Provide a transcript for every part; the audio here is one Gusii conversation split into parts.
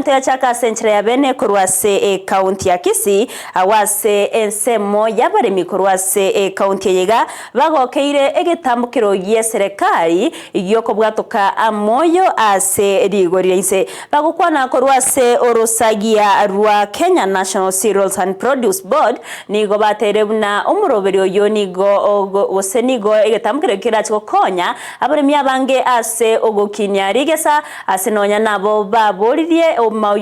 Etalanta yachaka ase enchera ya bene korwa ase ekaunti ya Kisii, agwo ase ensemo y'abaremi korwa ase ekaunti eye iga bagokeire egetambokero gi'eserekari gi'okobwatoka amoyo ase rigori ria inse. Bagokwana korwa ase orosagia rwa Kenya National Cereals and Produce Board nigo bateire buna omoroberi oyio nigo gose nigo egetambokero ekio kerache gokonya abaremi abange ase ogokinia rigesa Ase nonya nabo baboririe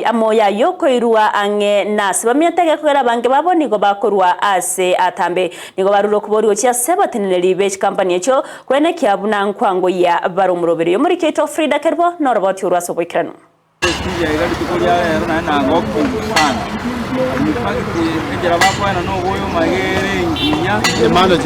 amoyo ayio okoirwa ang'e nase bamenyete gekogera abange babo nigo bakorwa aase atambe. Nigo barure okoboria gochia ase abateneneri be chikampani echio kwenekia buna nkwangoyia bare omoroberi. Omoriki oito Frida Kerubo noroboti orwo ase oboikeranu. Esuya iga rituko ria rero naende nagokigwe sana. In fact, enchera bakoenana oboyo omanye ere engiya,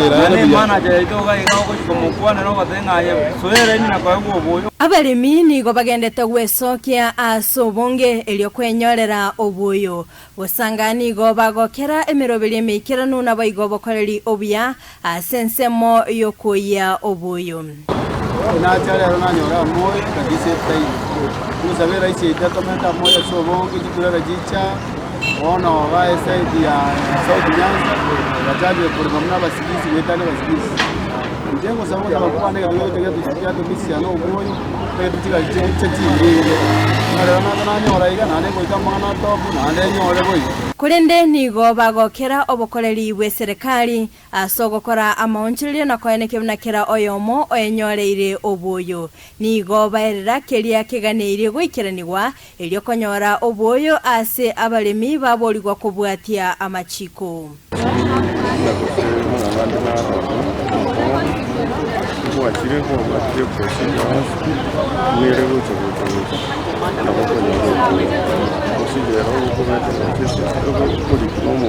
naende emanager yaito iga iga ogochi komokwanera ogoteba ng'a aye soa eraini na koegwa oboyo. Abaremi nigo bagendete gwesokia ase obonge erio kwenyorera oboyo. Gosanga nigo bagokera emeroberio emeikeranu naboigo obokoreri obuya ase ensemo y'okoyia oboyo. Nacha rero nanyora amoyo kabisa etaiyo. Ngosabe eraisi yaito etomete amoyo ase obonge chiturera chicha bono iga eside ya South Nyanza bachakire korema buna abasigisi goetania abasigisi. Inche ngosaba gosaba kwane ekero gocha giatomisia na omoyo tagete chigari chigocha chinyinge. Buna rero nacha nanyora iga naende ngoika amang'ana atobu naende nyore boigo. Korende nigo bagokera obokoreri bw'eserekari Ase ogokora amaonchorerio na koenekia buna kera oyomo oenyoreire oboyo, nigo baerera keria keganeirie goikeranigwa, erio konyora oboyo ase abaremi baborigwa kobwatia amachiko. Buna gose amang'ana ande naro ororo, gwachire kwabwatire procedure yonsi pi, nigo ere gocha gocha gocha nabo okonyora oboyo. Procedure ero okobeka gocha ase okorikwa na omo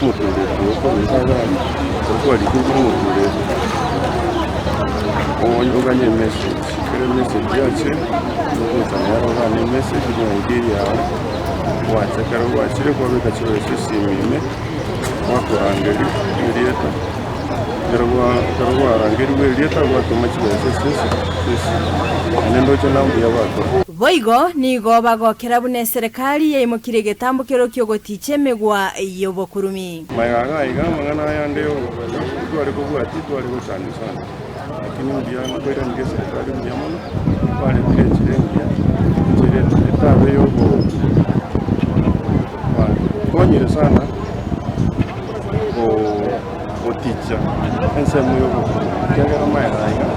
omotureti oyo okobeka iga aria, ekero kwarikirwe na omotureti, oye oganye emessage, ekero emessage yachire, nogocha nero ogane emessage buna ID yago, gwacha ekero gwachire kwabeka chibesa esimi ime, gwakorangeria erieta, ekero gwa ekero gwarangerigwe erieta gwatoma chibesa ase ase esimi, naende ndoche na mbuya bakora. Boigo nigo bagokera buna eserekari yaimokirie egetambo kerokio goticha emegwa y'obokurumi. Magega iga aiga amang'ana aya ande tware kobwatia tware gochandwa sana, lakini mbuya nkoiraneria eserekari mbuya mono, baretire enchera engiya, enchera etabe yogo bakonyire sana goticha ensemo y'obokurumi, ekiagera magega aiga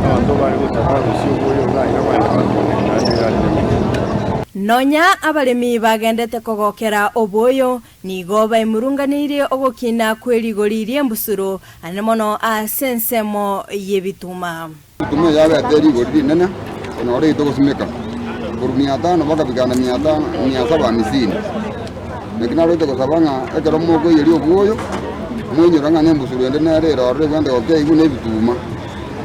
abanto bare gocha barusia oboyo iga aiga baenda batong'ina naende egari nemechie. Nonya abaremi bagendete kogokera oboyo, nigo baimurunganeirie ogokina kwe rigori ri'embusuro, ane mono ase ensemo y'ebituma. Ebituma yabete rigori rinene konyora egento gosimeka, korwa mia tano mpaka bikaenda mia tano, mia saba hamsini. Naki naroche gosaba ng'a ekero mokoiyeria obwoyo, moinyore ng'a nembusuro ende nere ere ororo ebwenerete gokeigwa na ebituma.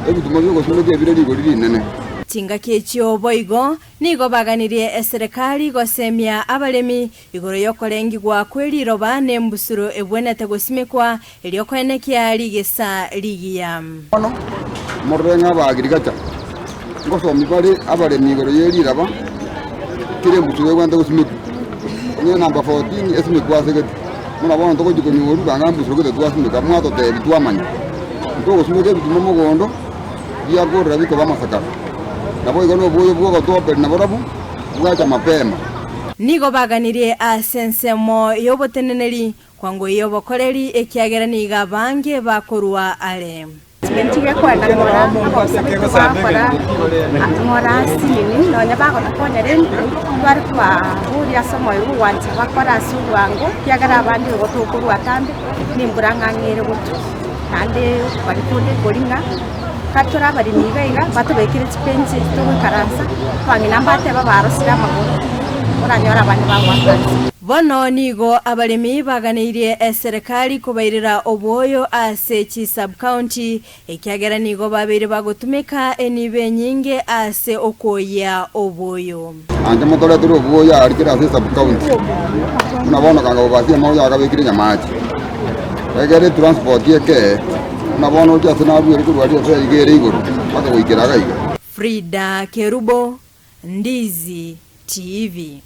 Ebituma bi'ogosimeka ebire rigori rinene. Chingaki echio boigo nigo baganirie eserekari gosemia abaremi igoro y'okorengigwa kwe riroba nembusuro ebwenerete gosimekwa erio koenekia rigesa rigiya. Bono morore ng'a abagirigacha ngosomi bare abaremi igoro ye riraba, kera embusuro egwenerete gosimekwa. Onye number 14 esimekwe ase gete, buna bono togochia konyorwa banga embusuro gete twasimeka, mwatotebia twamanya. Ntogosimeka ebituma mogondo, biakorera bikoba amasakara. Naboigo noboyo bw'ogotwoperia naborobwo bwacha mapema. Nigo baganirie ase ensemo y'oboteneneri kwango y'obokoreri, ekiagera nigo abange bakorua are. Ntige kwenda ng'ora amagoso baito bagokora ng'ora asinini, nonya bagotokonya rende tware kobaboria ase omoyo bw'ogwancha bakore ase obwango, ekiagera abande igo tokorwa atambe, nembura ng'ang'e ere gotwa. Naende bari konde nkori ng'a katore abaremi iga iga, batobekere chipenchi echi togoikaransa, abang'ina mbateba barosire amagoro, oranyore abande bagoaka nse. Bono nigo abaremi baganeirie eserekari kobairera obwoyo ase chi-sub-county, ekiagera nigo babeire bagotumeka enibo enyinge ase okwoyia obwoyo. Anche motoretere obwoyo aria kera ase esub-county, buna bono kanga bobasie amaoyo akabekire nyamache, egere etransport ekee, buna bono oche ase nabuere korwa aria ase iga ere igoro mpaka goikera iga iga. Frida Kerubo, Ndizi TV.